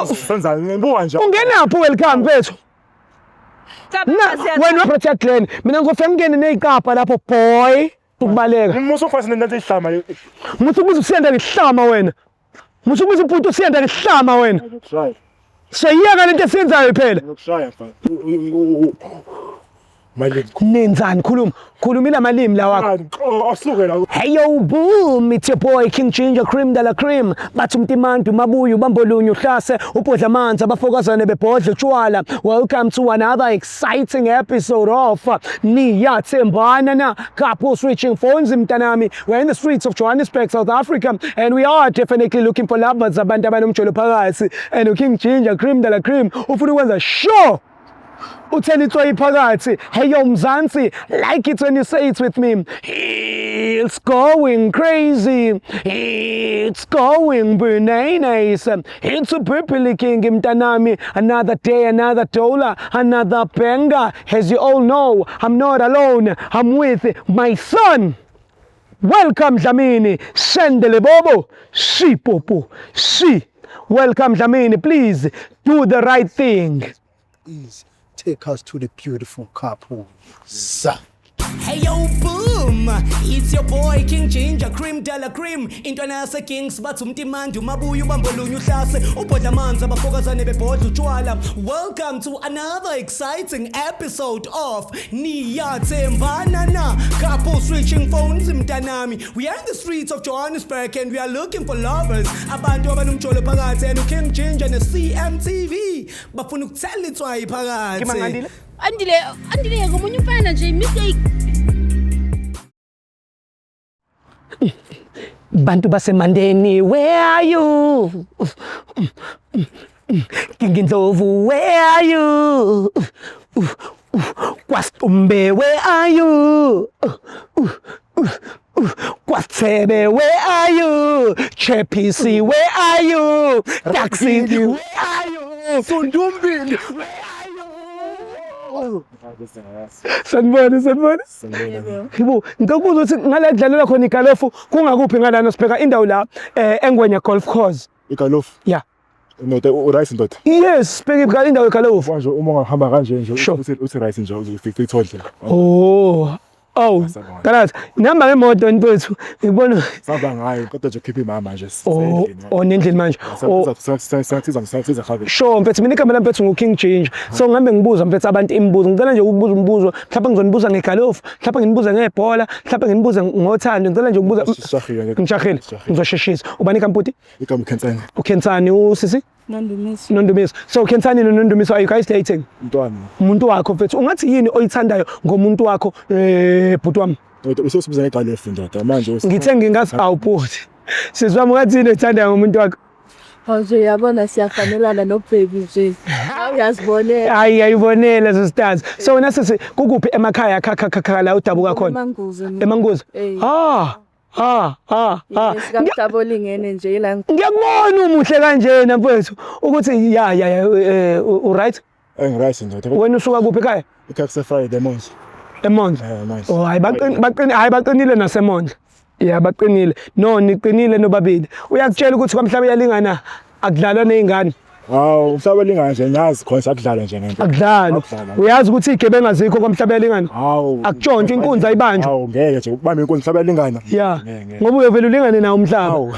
So Senzani ngibuka nje. Ungenaphi welcome mfethu? Cha, Na siyatha- wena Protect Glen, mina ngizofika ngingene neziqapha lapho boy. Ukubaleka. Musa ufasa nento ihlama. Muthi ukubiza usiyanda ngihlama wena. Muthi ukubiza ubhuti usiyanda ngihlama wena. Try. Seyiyeka lento esiyenzayo phela. Ngiyokushaya mfana. Malini. Nenzani khuluma. Khulumile amalimi la wakho. Asuke la. Hey yo boom, it's your boy King Ginger Cream de la Cream. Bathi umtimantu mabuye ubambolunye uhlase ubhodla amanzi abafokazane bebhodla utshwala. Welcome to another exciting episode of Niyathembana na Couple Switching Phones mntanami. We're in the streets of Johannesburg, South Africa, and we are definitely looking for lovers, abantu abanomjolo phakathi. And King Ginger Cream de la Cream ufuna ukwenza sure uthela itswayi phakathi. Hey yo Mzansi, like it when you say it with me. It's going crazy, it's going bananas, it's a purple king mntanami. Another day, another dollar, another banger. As you all know, I'm not alone, I'm with my son. Welcome Dlamini, sendele bobo, si popo, si. Welcome Dlamini, please do the right thing. Please take us to the beautiful couple. Za. Hey yo boom, it's your boy King Ginger Cream de la Cream. Intwana yase Kings bathi umtimandi umabuye ubambolunye uhlase ubhodla amanzi abafokazane bebhodla utshwala. Welcome to another exciting episode of Niyathembana na Couple Switching Phones mntanami. We are in the streets of Johannesburg and we are looking for lovers. Abantu abanomjolo phakathi and King Ginger ne CMTV bafuna ukuthela itswayi phakathi. Andile, Andile ngomunye umfana nje mistake. Bantu basemandeni, where are you? King Ndlovu, where are you? Kwastumbe, where are you? Kwatsebe, where are you? Chepisi, where are you? Taxi, where are you? Sundumbili. Where are you? Sanibona, sanibona. Yebo, ngicela ukubuza ukuthi ngala kudlalelwa khona igalofu kungakuphi ngalana sibheka indawo la eNgwenya Golf Course. Igalofu. Yeah. Ndoda u-right ndoda. Yes, sibheke indawo yegalofu. Manje uma ungahamba kanje nje uthi right nje uzofika ithodle. Oh. Oh, Siyabonga. Kalathi, nihamba ngemoto mfethu. Ngibona Sihamba ngayo kodwa nje khipha imama nje. Oh, oh nendlini manje. Oh, Siyasiza siyasiza habe. Sure mfethu, mina igama lami mfethu ngu-King Ginger. So ngihambe ngibuza mfethu abantu imibuzo. Ngicela nje ukubuza umbuzo. Mhlawumbe ngizonibuza ngegalofu, mhlawumbe nginibuze ngebhola, mhlawumbe nginibuze ngothando. Ngicela nje ukubuza. Sishahile ngeke. Ngishahile. Ngizosheshisa. Ubani igama bhuti? Igama uKhensani. uKhensani usisi? Nondumiso. Nondumiso. So Khensani noNondumiso, are you guys dating? Mntwana. Umuntu wakho mfethu, ungathi yini oyithandayo ngomuntu wakho bhuti wami? Ndoda ususibiza ngegalofu ndoda manje. Ngithe ngingathi awubhuti. Sisi wami, ungathi yini oyithandayo ngomuntu wakho? Hawu nje uyabona siyafanelana no-baby nje. Hawu uyazibonela. Hayi ayibonele sisters. So wena sisi kukuphi emakhaya kha kha kha la udabuka khona? EManguzi. EManguzi. Eh. Ah ah ah ah. Yes, kamhlaba olingene nje ila. Ngiyakubona umuhle kanjena mfethu ukuthi ya ya ya u right? Engiright ndoda. Wena usuka kuphi ekhaya? Ekhaya kuse Friday manje. eMondla. Nice. Oh hayi baqinile baqinile hayi baqinile naseMondla. Ya baqinile. No niqinile nobabili. Uyakutshela ukuthi kwamhlaba uyalingana akudlalwa nezingane. Hawu umhlaba olingana nje ngiyazi khona sakudlalwa nje ngento. Akudlalwa. Akudlalwa. Uyazi ukuthi igebengu azikho kwamhlaba uyalingana. Hawu. Akutshontshwa inkunzi ayibanjwa. Hawu ngeke nje ubambe inkunzi umhlaba uyalingana. Ya. Ngeke ngeke. Ngoba uyovela ulingane nawo umhlaba. Hawu.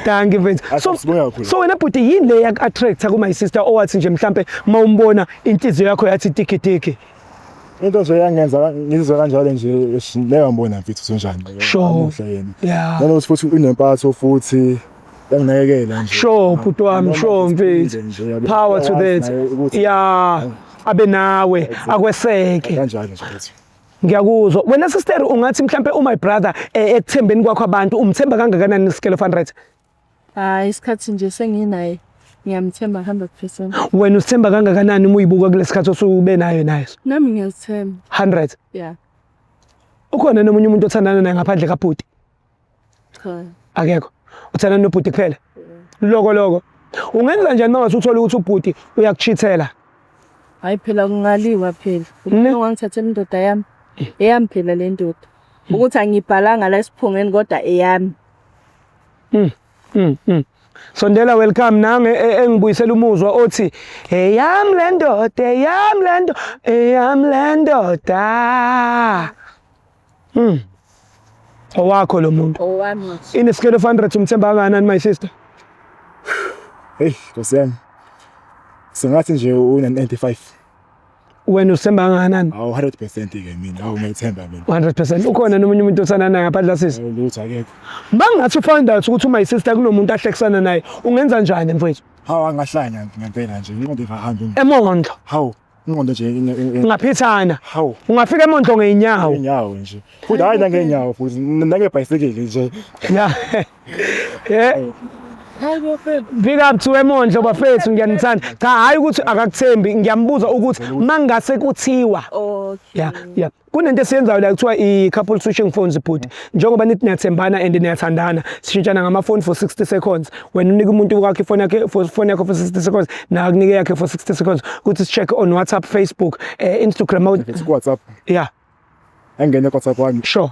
Thank you mfethu. So Sibonga kakhulu. so wena bhuti yini le yak attracta ku my sister owathi nje mhlambe mawumbona inhliziyo yakho yathi tiki tiki. Into nje yangenza ngizwe kanjalo nje ngeke ngibona mfethu usunjani. Sure. Amuhle yena. Yeah. Nanokuthi futhi unempatho futhi yanginakekela nje. Sure bhuti wami, sure mfethu. Nje, yabo. Power to Uyazi that. naye ukuthi- Yeah. Abe nawe akweseke. Kanjalo nje mfethu. Ngiyakuzwa. Wena sister ungathi mhlambe u my brother ekuthembeni kwakho abantu umthemba kangakanani scale of 100? Hayi isikhathi nje senginaye. Ngiyamthemba 100%. Wena usithemba kangakanani uma uyibuka kulesikhathi osube nayo naye? Nami ngiyazithemba. 100. Yeah. Ukhona nomunye umuntu othandana naye ngaphandle kabhuti? Cha. Akekho. Uthandana nobhuti kuphela. Loko loko. Ungenza njani uma ngase uthole ukuthi ubhuti uyakuchithela? Hayi phela kungaliwa phela. Ne? Ungangithathela indoda yami. Eyami phela le ndoda. Ukuthi angibhalanga la esiphongweni kodwa eyami. Sondela welcome nange engibuyisela umuzwa othi eyami le ndoda eyami le ndoda eyami le ndoda. Owakho lo muntu. Owami. In a scale of 100 umthemba kangakanani my sister? Hey, Nkosi yami. Singathi nje una 95. Wena usithemba kangakanani? Awu 100% ke mina. Awu ngiyithemba mina. 100%. Ukhona nomunye umuntu othandana naye ngaphandle sisi? Lutho akekho. Mangathi ufind out ukuthi my sister kunomuntu ahlekisana naye, ungenza njani mfowethu? Hawu angahlanya ngempela nje. Ingqondo ingahambi. Emondlo. Hawu, ingqondo nje Ungaphithana. Hawu. Ungafika emondlo ngeenyawo. Inyawo nje. Futhi hayi nangenyawo futhi nangebhayisikili nje. Yeah. Yeah. Hayi bo babe. Big up to Emondlo bafethu ngiyanithanda. Cha hayi ukuthi akakuthembi ngiyambuza ukuthi mangase kuthiwa. Okay. Yeah, yeah. Kunento esiyenzayo la kuthiwa i-couple switching phones bhuti. Njengoba nithi niyathembana and niyathandana, sishintshana ngamafoni for 60 seconds. Wena unika umuntu wakho ifoni yakhe for phone yakho for 60 seconds, naye akunike yakhe for 60 seconds ukuthi si-check on WhatsApp, Facebook, Instagram. Ku WhatsApp. Yeah. Angene ku WhatsApp wami. Sure.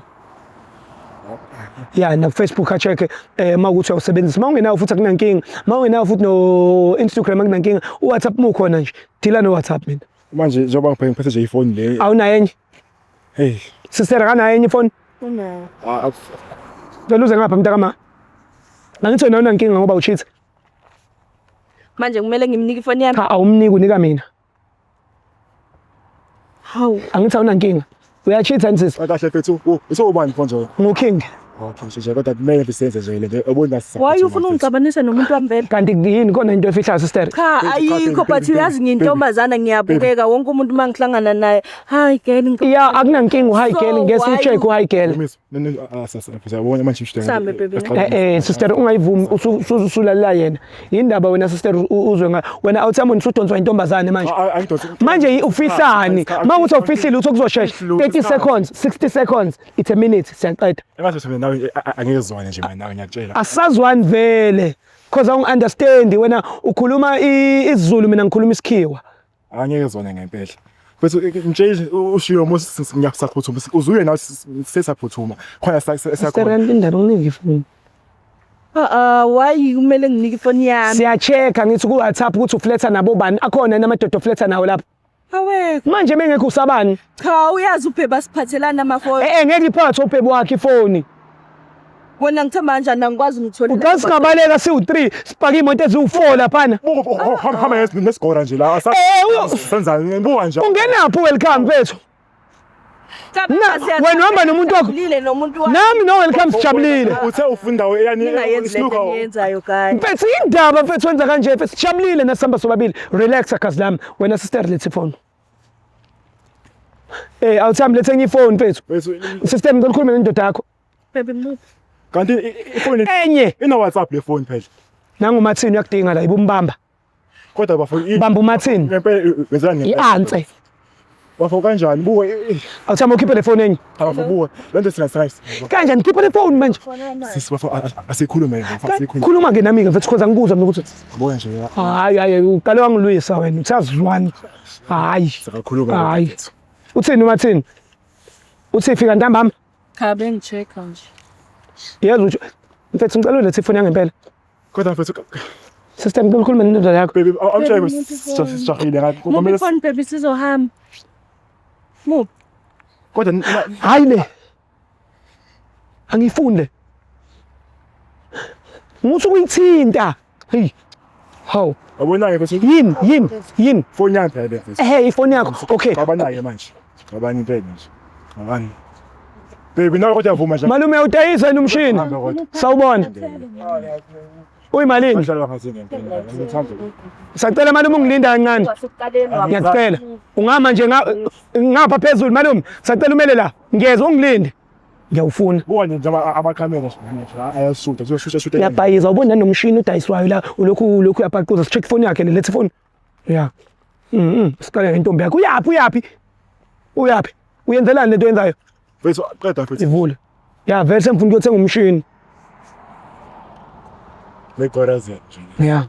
Yeah, na Facebook a-check mawukuthi uyawusebenzisa. Mawungenawo futhi akunankinga. Mawungenawo futhi no Instagram akunankinga. uWhatsApp mukhona nje. Deala no WhatsApp mina. Manje njengoba ngiphethe nje ifoni le. Awunayo enye? Hey. Sister akanayo enye ifoni? Unayo. Cela uze ngapha mntakama. Angithi wena awunankinga ngoba ucheat. Manje kumele ngimnike ifoni yami? Cha awumniki unika mina. Hawu. Angithi awunankinga. Uyacheat yini sisi? Kahle mfethu. Usewubani mfo nje? NguKing. Okay, nje kodwa kumele sisenze nje le nto ubona sisa. Why ufuna ungixabanisa nomuntu wami vele? Kanti yini khona into efihlayo sister? Cha ayikho but uyazi ngiyintombazana ngiyabukeka wonke umuntu mangihlangana naye. Hi girl. Yeah, akunankinga hi girl ngeke sicheck hi girl. Sambe baby. Sister ungayivumi usulalela yena. Indaba wena sister uzwe nga wena awuthami usudonswa intombazane manje. Manje ufihlani? Mawuthi awufihlile uthi kuzoshesha 30 seconds, 60 seconds, it's a minute siyaqeda. Engathi mina nawe angizwane nje mina nawe ngiyakutshela. Asazwani vele. Because I understand wena ukhuluma isiZulu mina ngikhuluma isikhiwa. Angeke zwane ngempela. Mfethu ngitshela ushiyo mos ngiyasaphuthuma uzuye nawe sesaphuthuma khona sakhona. Indaba nginike ifoni. Why kumele nginike ifoni yami? Siya-check-a ngithi ku WhatsApp ukuthi ufletha nabo bani akhona namadoda ofletha nawo lapha. Awekho. Manje mengekho usabani? Cha uyazi ubheba siphathelana amafoni. Ngeke iphathe ubheba wakhe ifoni. Wena ngithemba kanjani angikwazi ngithola. Uqala singabaleka siwu3 sipake imoto eziwu4 laphana. Hamba nesigora nje la. Senzani ngibuka nje. Ungenaphi welcome mfethu? Wena uhamba nomuntu wakho. Nami no welcome sijabulile. Uthe ufunda yani isinuka yenzayo guys. Mfethu indaba mfethu wenza kanje mfethu sijabulile nasihamba sobabili. Relax gazi lami. Wena sister lethe phone. Awuthami lethe enye ifoni mfethu. Sister ngicela ukhulume nendoda yakho. Baby move. Kanti ifoni enye ina WhatsApp le phone phela. Nangu Martin uyakudinga la ibumbamba. Kodwa bafo bamba uMartin. Ngempela wenzani ngempela? I-answer. Bafo kanjani buka Awuthami ukhiphe le phone enye. Bafo buka lento singasayisi. Kanjani khipha le phone manje? Sisi bafo asikhulume bafo asikhulume. Khuluma ke nami ke mfethu khoza ngikuzwa mina ukuthi buka nje. Hayi hayi uqale wangilwisa wena uthazizwani. Hayi. Sikakhuluma. Hayi. Uthini uMartin? Uthi fika ntambama? Cha bengicheck nje. Yezwa ukuthi mfethu ngicela ulethe ifoni yangempela. Kodwa mfethu Sister ngicela ukhulume nendoda yakho. Baby awutshela sijahile ngathi kumele ifoni baby sizohamba. Move. Kodwa hayi le. Angifuni le. Musu kuyithinta. Hey. Hawu. Awubona ke mfethu. Yini? Ifoni yami phela le mfethu. Ifoni yakho. Okay. Cabanayo manje. Cabani impela nje. Cabani. Baby nawe kodwa yavuma nje. Malume udayisa yini umshini? Sawubona. Uyimalini? Sacela malume ungilinda kancane. Ngiyakucela. Ungama nje ngapha phezulu malume. Sacela umele la. Ngiyezwa ungilinde. Ngiyawufuna. Buka nje amakhamera ayasuta, kuzoshusha shutha. Uyabhayiza ubona nomshini udayiswayo la ulokhu uyapaquza. Check ifoni yakhe le lethe ifoni. Yeah. Siqale ngentombi yakho. Uyaphi? Uyaphi? Uyenzelani lento oyenzayo? Mfethu qeda mfethu. Ivule. Ya vele sengifuna ukuyothenga umshini. Legoraze nje. Yeah.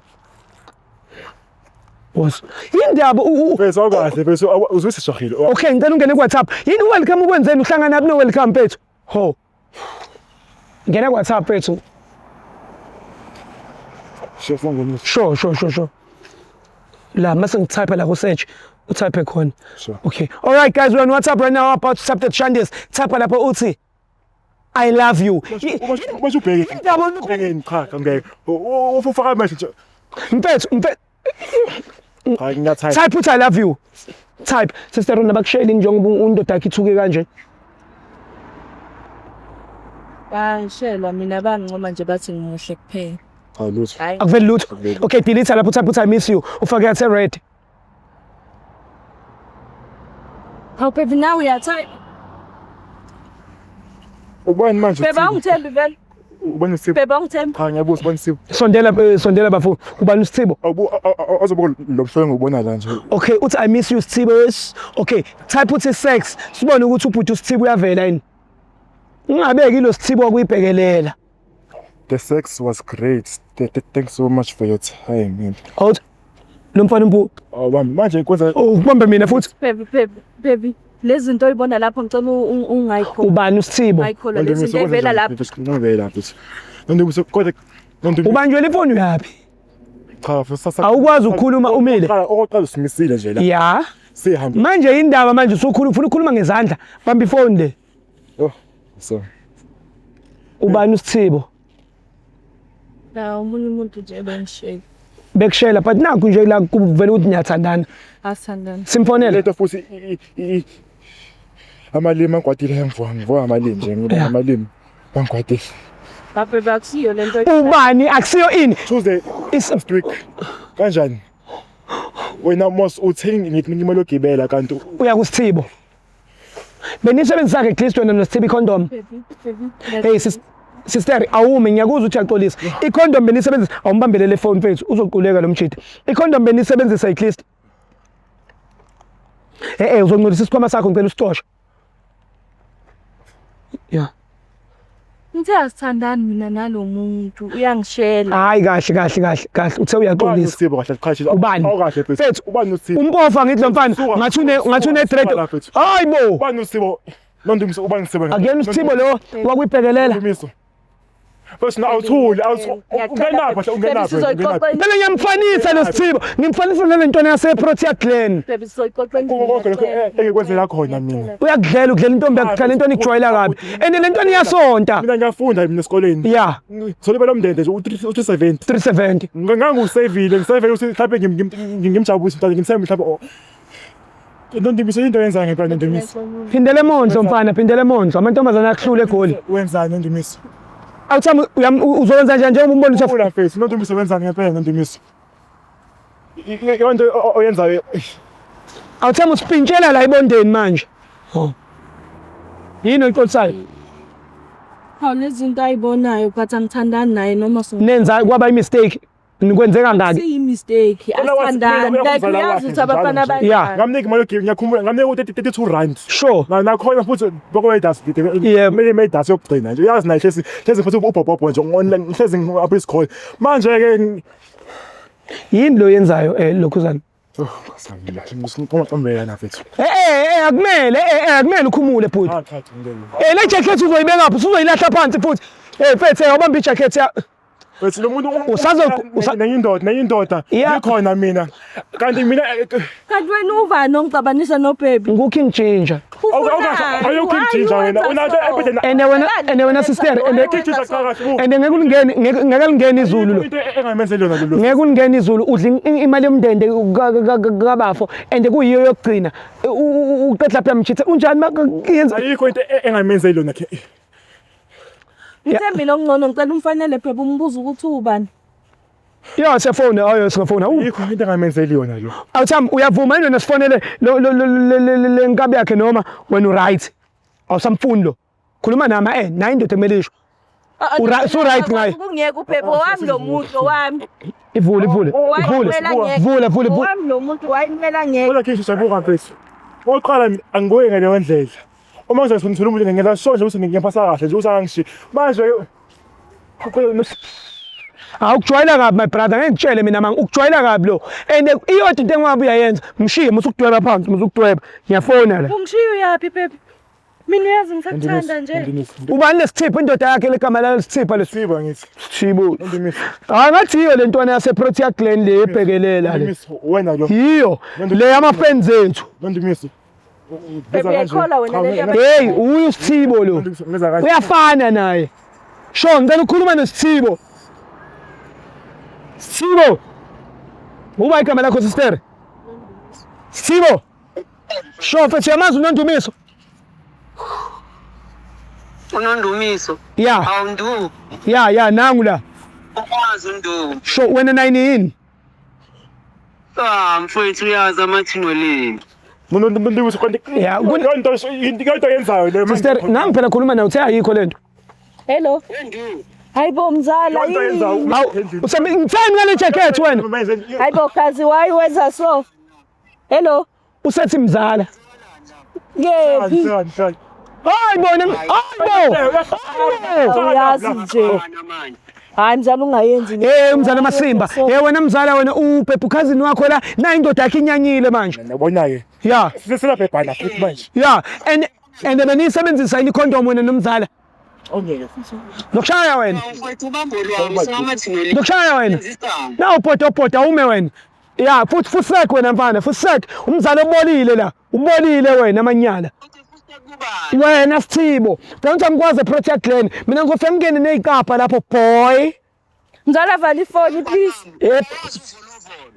Boss. Indaba mfethu awukahle mfethu uzwise sijahile. Okay, ngicela ungene ku WhatsApp. Yini welcome ukwenzeni uhlangana kuno welcome mfethu? Ho. Ngena ku WhatsApp mfethu. Sure, sibonge. Sure. La mase ngitype la ku search, utype khona. Sure. Okay. All right guys, we're on WhatsApp right now about to tap the Shandis. Type lapho uthi I love you. Basho ubheke. Ubheke cha ngeke. Ufaka amehlo nje. Mfethu, mfethu. Cha ngiyatype. Type uthi I love you. Type. Sister Rona bakushayela njengoba undoda yakhe ithuke kanje. Bangishelwa mina bangincoma nje bathi ngimuhle kuphela. Cha lutho. Hayi. Akuveli lutho. Akuveli. Okay, delete lapho type uthi I miss you. Ufake yathi red. Hawu baby nawe uyatype. Ubani manje? Baby awungithembi vele. Ubani uSipho? Baby awungithembi. Cha ngiyabuza ubani uSipho? Sondela sondela bafo. Ubani uSithibo? Awubu azobuka lo mhlobo ngibona la nje. Okay, uthi I miss you Sithibo. Yes. Okay, type uthi sex. Sibone ukuthi ubhuti uSithibo uyavela yini. Ungabeki lo Sithibo okuyibhekelela. The sex was great. Thanks so much for your time. Man. Awuthi lo mfana umbu Awubambi manje kwenza oh ubambe mina futhi Baby baby baby lezi zinto oyibona lapho ngicela ungayikholwa. ubani uSithibo? Ungayikholwa lezi zinto ey'vela lapho. Ngivela lapho. Nondumiso kodwa Nondumiso Ubanjwe ifoni uyaphi? cha sasa Awukwazi ukukhuluma umile. Okokuqala usimisile nje la. Ya. Sihambe. Manje indaba manje usukhuluma ufuna ukukhuluma ngezandla. Bamba ifoni le. Oh, sorry. Ubani uSithibo? La omunye umuntu nje bengishela. Bekushela but nakhu nje la kuvela ukuthi niyathandana. Asithandana. Simfonele. Lento futhi amalimi angigwadile ngivuka ngivuka amalimi nje ngiba amalimi angigwadile. Babe akusiyo lento. Ubani akusiyo ini? Tuesday Is last week. Kanjani? Wena mos uthe ngithi imali yogibela kanti uya kuSithibo. Benisebenzisa ke at least wena noSithibo icondom. Baby baby. Hey sis sister awume ngiyakuzwa ukuthi uyaxolisa. Icondom benisebenzisa awumbambele le phone mfethu uzoquleka lo mjidi. Icondom benisebenzisa at least. Eh uzoncolisa isikhwama sakho ngicela usicoshe. Yeah. Ngithe asithandani mina nalo muntu uyangishela. Hayi kahle kahle kahle kahle uthe ubani uyaxolisa. uSipho kahle qhashi Ubani? awukahle Mfethu, mfethu ubani uSipho Umpofa ngithi lo mfana Suka, ngathi une suka, ngathi une suka dread. la, mfethu. Hayi bo. ubani uSipho Nondumiso ubani uSipho Akuyena uSithibo lo wakuyibhekelela. Nondumiso Mfethu na awuthuli awuthuli ungenaphi ungenaphi ungenaphi Phela ngiyamfanisa lo Sithibo, ngimfanisa nale ntwana yase Protea Glen. Baby sizoyixoxa Konke konke lokho engikwenzela khona mina Uyakudlela ukudlela intombi yakudlela intwana ikujwayela kabi. And le ntwana iyasonta. mina ngiyafunda mina esikoleni Yeah, ngithole lo mndende nje u-370 370. Ngangiwusevile ngisevele ukuthi mhlawumbe ngimjabulise mhlawumbe ngimthembe mhlawumbe Nondumiso into oyenzayo ngempela Nondumiso Phindele eMondlo mfana, phindele eMondlo. Amantombazane akuhlule egoli. wenzani Nondumiso Awuthami uzokwenza njani njengoba umbona ukuthi Ula mfethu Nondumiso wenzani ngempela Nondumiso Yonto oyenzayo awuthami usipintshela la ebondeni manje. Oh. Yini oyixolisayo? Hawu lezi zinto ayibonayo but angithandani naye noma so. Nenza kwaba imistake. Nikwenzeka ngaki? Siyi-mistake asithandani like uyazi ukuthi abafana Yeah. banjani. ngamnika imali yogibela ngiyakhumbula ngamnika u-32 rand Sure. Nakhona futhi bokwedasi Yebo. kumele imedasi yokugcina nje uyazi naye hlezi hlezi futhi ubhobhobho nje online hlezi ngapha isikole manje ke Yini lo yenzayo lokhuzana? ngiqombela na mfethu Eh akumele akumele ukhumule bhuti. cha cha ngeke Le jacket uzoyibeka phi? Usuzoyilahla phansi futhi. Mfethu awubamba ijacket ya. Mfethu lo muntu Usazo- nenye indoda Yeah. ngikhona mina kanti mina Kanti wena uvani ongixabanisa nobaby? Ngu King Ginger. ayo King Ginger wena unalo ebhedeni And wena sister and King Ginger cha kahle and ngeke ulingene ngeke lingene izulu lo. into engamenzeli yona lo Ngeke ulingene izulu udla imali yomndende kabafo and kuyiyo yokugcina. Uqedla lapha mchithe unjani makuyenza ayikho into engamenzeli yona ke Ngithe mina okungcono ngicela umfanele baby umbuze ukuthi ubani. Ya siyafona ayo singafona. ayikho into engamenzeli yona lo Awuthami uyavuma yini wena sifonele lo le nkabi yakhe noma wena uright. Awusamfuni lo. Khuluma nami nayi indoda ekumele isho. Usu right ngaye. Kungiyeka ubaby owami lo muntu owami. Ivule ivule. Ivule. Vula vula vula. Owami lo muntu wayimela ngeke. Kodwa King siyabuka mfethu. Oqala angibuye ngaleyo ndlela. Uma ngizothola umuntu ngenza sure nje ukuthi ngiyapasa kahle nje ukuthi angishiyi. Manje Awukujwayela kabi my brother, ngeke ngitshele mina manga ukujwayela kabi lo. And iyodwa into engabe uyayenza, mshiye musukudweba phansi, musukudweba. Ngiyafona la. Ungishiya uyaphi baby? Mina uyazi ngisakuthanda nje. Nondumiso. Ubani lesithipha indoda yakhe legama layo lesithipha lesi Sithibo ngithi. Sithibo. Nondumiso. Hayi ngathi yiyo le ntwana yaseProtea Glen le ebhekelela le. Nondumiso wena lo. Yiyo le yama-fans ethu. Nondumiso. Baby, uyayikholwa wena le nto Hey, uyu Sithibo lo. Nondumiso ngeza kanje. Uyafana naye. Sho, ngicela ukukhuluma noSithibo. Sithibo. Uba igama lakho sister? Sithibo. Sho, mfethu uyamazi uNondumiso? Unondumiso. Ya, Awu Ndu, ya, ya, nangu la. ukwazi uNdu. Sho, wena nayini yini? Ah, mfowethu uyazi amathinoleni. Nondumiso kanti. Ya, Yonto into yenzayo le. Sister, nangu phela khuluma naye uthe ayikho lento. Hello. Ndu. Hayibo mzala. Yonto yenzayo. yini? Hawu, usami ngitheni ngale jacket wena? Hayibo kazi why wenza so? Hello. Usethi mzala. Kephi? Hayi bona, hayi bo. Uyazi nje. Manje. Hayi mzala ungayenzi. Hey mzala Masimba, hey wena mzala wena uphepha ukhazini wakho la, na indoda yakhe inyanyile manje. Yabona ke. Ya, Selapha futhi manje. ya, and beniyisebenzisa yini condom wena nomzala? Ongeke futhi. Nokushaya wena. Mfowethu ubambo lwami singamathinoleni. Nokushaya wena. Na ubhoda ume wena. Ya, futhi fusek wena mfana, fusek. Umzala obolile la. Ubolile wena amanyala. Wena Sithibo, don't angikwazi eProtea Glen. Mina ngizofika ngingene neziqapha lapho boy. Mzala vala ifoni please. Yep.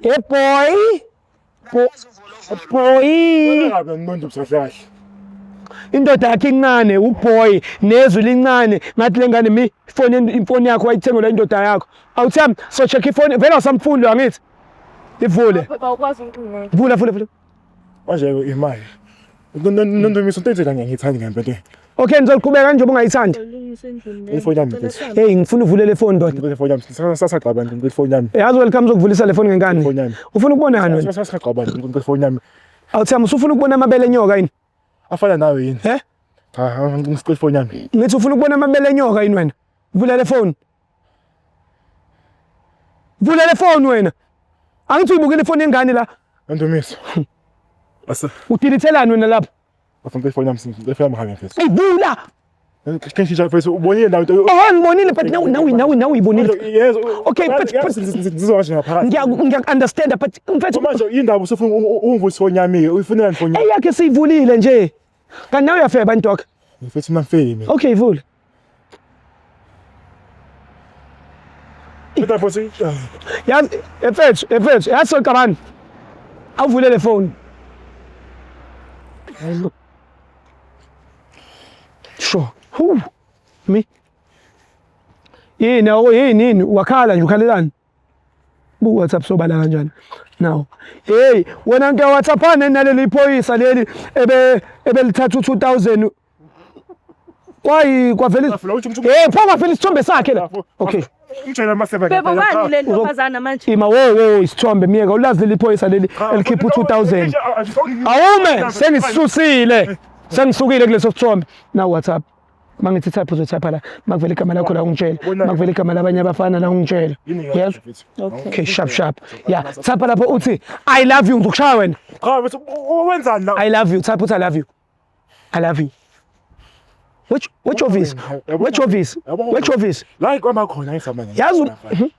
Hey boy. Boy. Kabi Nondumiso kahle kahle. Indoda yakhe incane uboy nezwi lincane ngathi lengane mi ifoni ifoni yakho wayithengelwa indoda yakho. Awuthami so check ifoni vele awusamfundi angithi. Ivule. Bawukwazi ukunceda. Vula vula vula. Manje imali. Nondumiso into enzela ngiyithandi ngempela. Okay ngizoqhubeka njengoba ungayithandi. Ifoni yami mfethu. Hey ngifuna uvule le phone ndoda. Ngicela ifoni yami. Sasaqabana ngicela ifoni yami. Yazi welcome zokuvulisa le phone ngenkani. Ifoni yami. Ufuna ukubonani wena? Sasaqabana ngicela ifoni yami. Awuthami usufuna ukubona amabele enyoka yini? Afana nawe yini? He? Cha, ngicela ifoni yami. Ngithi ufuna ukubona amabele enyoka yini wena? Vula le phone. Vula le phone wena. Angithi uyibukile ifoni yengane la. Nondumiso. Asa, Udilithelani wena lapha? ngicela ifoni yami, ngicela ifoni yami hambe mfethu. Ey vula. Ngishintsha mfethu, ubonile nawe into. Oh ngibonile but now now now now uyibonile. Yes. Okay, but ngizwa kanje ngaphakathi. ngiya ngiya understand but mfethu Manje indaba usufuna ungivulisa ifoni yami, uyifunela ifoni yami. eyakhe siyivulile nje. Kanti nawe uyafeba ndoka. Mfethu mina ngifeli mina. Okay vula. Mfethu futhi Yazi mfethu mfethu yazi soqabani. Awuvule le phone. Sure. Hu. Mi. Yini awu yini yini wakhala nje ukhalelani? Bu WhatsApp sobala kanjani? Now. Hey, wena nto WhatsApp naleli phoyisa leli ebe ebelithatha u2000 kwayi kwavela. Hey, pho kwavela isithombe sakhe la. Okay. Ngitshela amasebe. Bebo bani le ntombazana manje? Ima wo wo isithombe miyeka ulazi leli phoyisa leli elikhipha u2000. Awume sengisisusile. Sengisukile kuleso sithombe. Now WhatsApp. Mangithi type uzotype la. Makuvela igama lakho la ungitshela. Makuvela igama labanye abafana la ungitshela. Yes. Okay, sharp sharp. Yeah, type lapho uthi I love you ngizokushaya wena. Cha mfethu wenzani la? I love you. Type uthi I love you. I love you. Which office? Which office? Which office? La ikwama khona ngisamanje. Yazi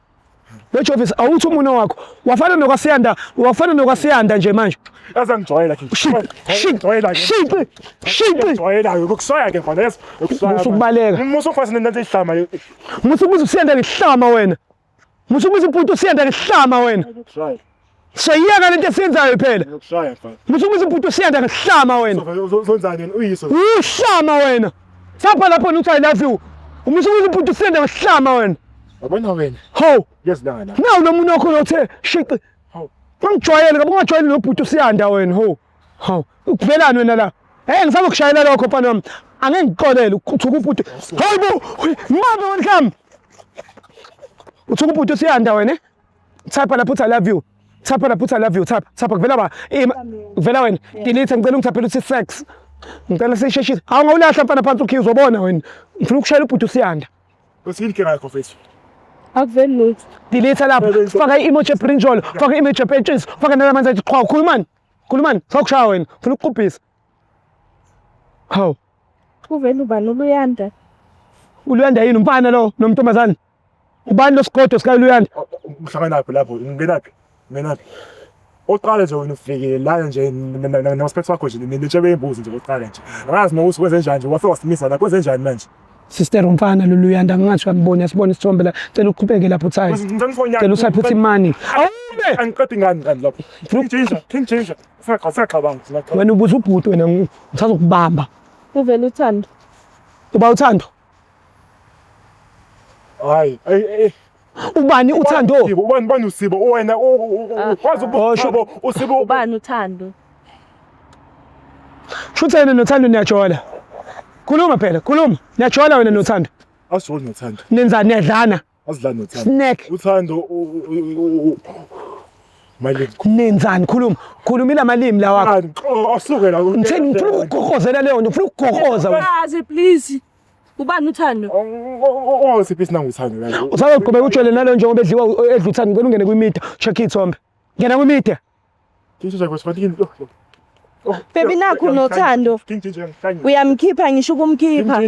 Which office? Awuthi umuntu wakho. Wafana nokwasiyanda, wafana nokwasiyanda nje manje. Yazi angijwayela ke. Shit. Shit. Shit. Shit. Ngijwayela ke ukusoya ke mfana yes. Ukusoya. Musa ukubaleka. Musa ufasa nento ehlama. Musa ukubiza usiyanda ngehlama wena. Musa ukubiza ubhuti usiyanda ngehlama wena. Ukushaya. Soyiyeka lento esiyenzayo phela. Ukushaya mfana. Musa ukubiza ubhuti usiyanda ngehlama wena. Uzonzani wena uyiso. Uhlama wena. Sapha lapho uthi I love you. Umusa ukubiza ubhuti usiyanda ngehlama wena. Yabona wena. Ho. Yes la la. Nawu lo muntu wakho lothe shiqi. Hawu. Ungijwayele ngoba ungajwayeli nobhuti usiyanda wena ho. Hawu. Ukuvelani wena la? Eh ngisazokushayela lokho mfana wami. Angeke ngixolele uthuka ubhuti. Hayibo, mama welcome. Uthuka ubhuti usiyanda wena. Type lapho uthi I love you. Type lapho uthi I love you. Type. Type kuvela ba. Kuvela wena. Delete ngicela ungithaphele uthi sex. Ngicela sisheshise. Hawu ngawulahla mfana phansi ukhiye uzobona wena. Ngifuna ukushayela ubhuti usiyanda. Uthini inkinga yakho mfethu? Akuveli lutho. Delete lapho. Faka i-emoji ebrinjolo, faka i-emoji epentshisi, faka nalamanzi athi qhwa khulumani. Khulumani, sakushaya wena. Ngifuna ukuqubhisa. Hawu. Kuvela ubani uLuyanda? Uluyanda yini umfana lo nomntombazane? Ubani lo sigodo sika Luyanda? Uhlanganaphi lapho? Ungenaphi? Ungenaphi? Oqala nje wena ufikile la nje nospect wakho nje nitshebe imbuzi nje oqala nje. Angazi nokuthi kwenze njani nje wafika wasimisa la kwenze njani manje? Sister umfana lo Luyanda ngathi uyambona yasibona isithombe la. Cela uqhubeke lapho uThayi. Cela usayiphe uthi money. Awume! Angiqedi ngani kanti lapho? King Ginger, King Ginger. Singacabanga, singacabanga. Wena ubuza ubhuti wena ngisazokubamba. Kuvela uThando. Uba uThando? Hayi, ay. Ubani uThando? Ubani ubani uSibo? Wena wazi ubuso uSibo. Ubani uThando? Shuthi wena noThando niyajola. Khuluma phela, khuluma. Niyajola wena noThando. Asijoli noThando. Nenzani niyadlana? Asidlani noThando. Snack. Uthando Malimi. Nenzani khuluma. Khuluma ilamalimi la wakho. Asuke la. Ngitheni ngifuna ukugogozela leyo nto, ngifuna ukugogoza wena. Kazi please. Ubani uThando? Ungasiphi sinanguthando la. Usazoqhubeka ujole nalo njengoba edliwa edla uThando ngicela ungene kwimedia, check ithombe. Ngena kwimedia. Baby nakhu noThando. Uyamkhipha ngisho ukumkhipha.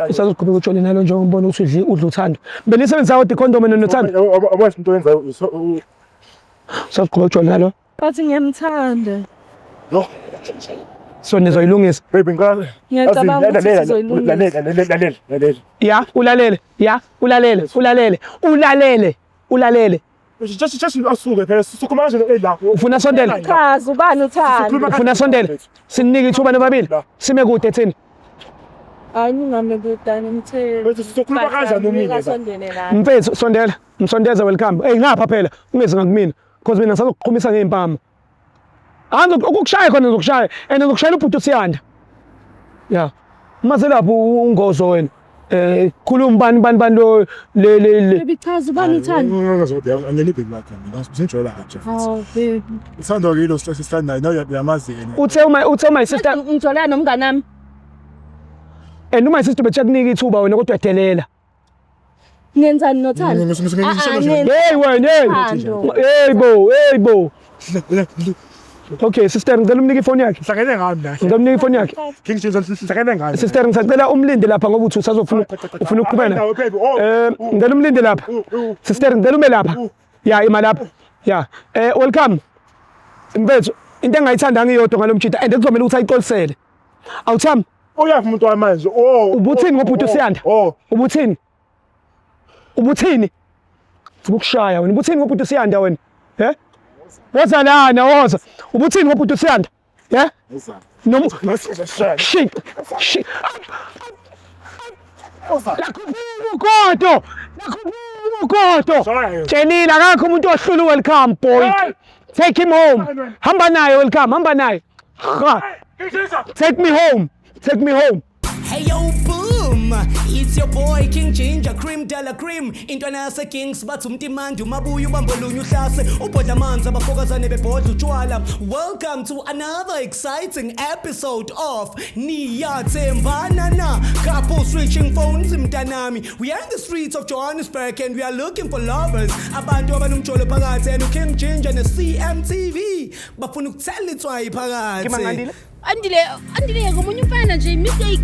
Usazoqhubeka ujole nalo njengoba ubona ukuthi udla uThando. Benisebenzisa kodwa ikhondom wena noThando. Abazi into oyenzayo. Usazoqhubeka ujole nalo. Bathi ngiyamthanda. No. So nizoyilungisa. Baby ngicela. Ngiyacabanga ukuthi sizoyilungisa. Lalela, lalela, lalela. Ya, ulalele. Ya, ulalele, ulalele. Ulalele. Ulalele. Just asuke phela sikhuluma kanje la. Ufuna sondela? Chaza ubani uThando? Ufuna sondela? Sinike ithuba nobabili. Sime kude thina. Hayi ningame kudani ngithele. Bese sizokhuluma kanjani umile la? Mfethu sondela. Msondeza welcome. Hey ngapha phela ungezi ngakumina. Because mina ngisazokuqhumisa ngeimpama. Anzo ukukushaya khona ngizokushaya and ngizokushayela ubhuti uSiyanda. Ya. Mase lapho ungozo wena. Khuluma bani bani bani lo le le le. Baby chaza ubani uThando? Angeni baby lakho mina usenjola kanje futhi. Oh baby. Uthando ke lo sihlala naye nawe uyamazi yena. Uthe my sister Ngijolana nomngane wami. and uma sister bethe kunika ithuba wena kodwa uyadelela. Ngenzani noThando? Hey wena hey. Thando. Hey bo, hey bo. Okay sister ngicela umnike ifoni yakhe. Hlangene ngami la. Ngicela umnike ifoni yakhe. King Ginger hlangene ngami. Sister ngisacela umlinde lapha ngoba uthi usazofuna ufuna ukuqhubeka. Ngicela umlinde lapha. Sister ngicela ume lapha. Ya ima lapha. Ya. Welcome. Mfethu into engayithandanga iyodwa ngalomjita and kuzomela ukuthi ayixolisele. Awuthami Uyaphi umuntu wamanje? Oh. Ubuthini ngobhuti uSiyanda? Oh. Ubuthini? Ubuthini? Ngifuna ukushaya wena. Ubuthini ngobhuti uSiyanda wena? Eh? Woza lana woza. Ubuthini ngobhuti uSiyanda? Eh? Noma shit. Shit. Lakhuphuka ugodo. Tshelile akakho umuntu ohlula welcome boy. Take him home. Hamba naye welcome, hamba naye. Take me home. Take me home. Hey yo boom, it's your boy King Ginger Cream Della Cream. Intwana yase Kings bathi umtimandi umabuya ubambolunye uhlase ubhodla amanzi abafokazane bebhodla utshwala. Welcome to another exciting episode of Niyathembana Na. Couple switching phones mntanami. We are in the streets of Johannesburg and we are looking for lovers. Abantu abanomjolo phakathi and King Ginger ne CMTV bafuna ukuthela itswayi phakathi. Andile, Andile ngomunye umfana nje mistake.